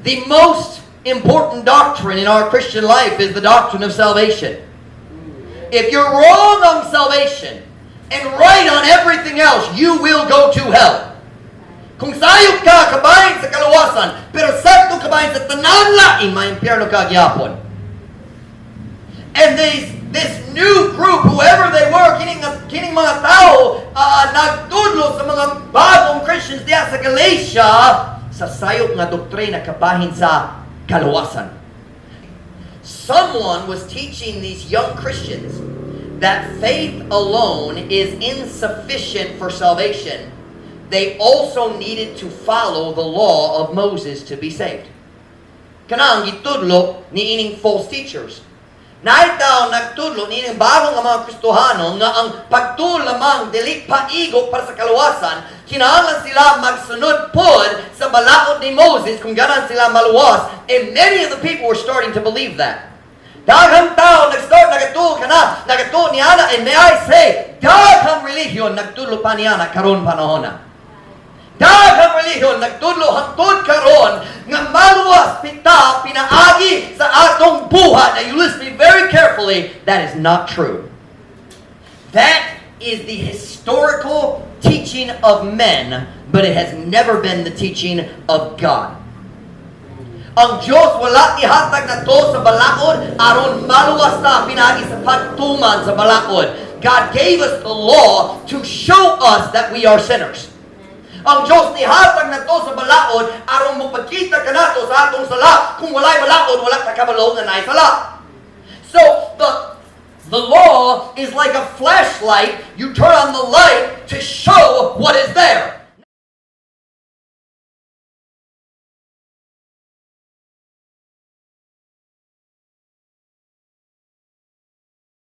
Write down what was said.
The most important doctrine in our Christian life is the doctrine of salvation. If you're wrong on salvation and right on everything else, you will go to hell. Kung sayop ka kabahin sa kaluwasan, pero sakto kabahin sa tanan lain, maimpyerno ka gyapon. And this new group, whoever they were, kining mga tao, nagtudlo sa mga bagong Christians diya sa Galatia, sa sayop nga doktrina kabahin sa kaluwasan. Someone was teaching these young Christians that faith alone is insufficient for salvation. They also needed to follow the law of Moses to be saved. Kana ang gitudlo ni ining false teachers. Naay tao nagtudlo niining bago nga mga Kristohano nga ang pagtuo lamang dili paigo para sa kaluwasan, kinahanglan sila magsunod pod sa balaod ni Moses kung ganahan sila maluwas. And many of the people were starting to believe that. Daghang tao nag-start nagatuo kana, nagatuo niana, and may I say, daghang relihiyon nagtudlo pa niana karon panahona. Daghang relihiyon nagtudlo hangtod karon nga maluwas kita pinaagi sa atong buhat. Now you listen to me very carefully, that is not true. That is the historical teaching of men, but it has never been the teaching of God. Ang Diyos wala ihatag nato sa balaod aron maluwas ta pinaagi sa pagtuman sa balaod. God gave us the law to show us that we are sinners. Ang Diyos nihatag nato sa balaod aron mopakita kanato sa atong sala. Kung walay balaod, wala ta kabalo nga naay sala. So, the law is like a flashlight. You turn on the light to show what is there.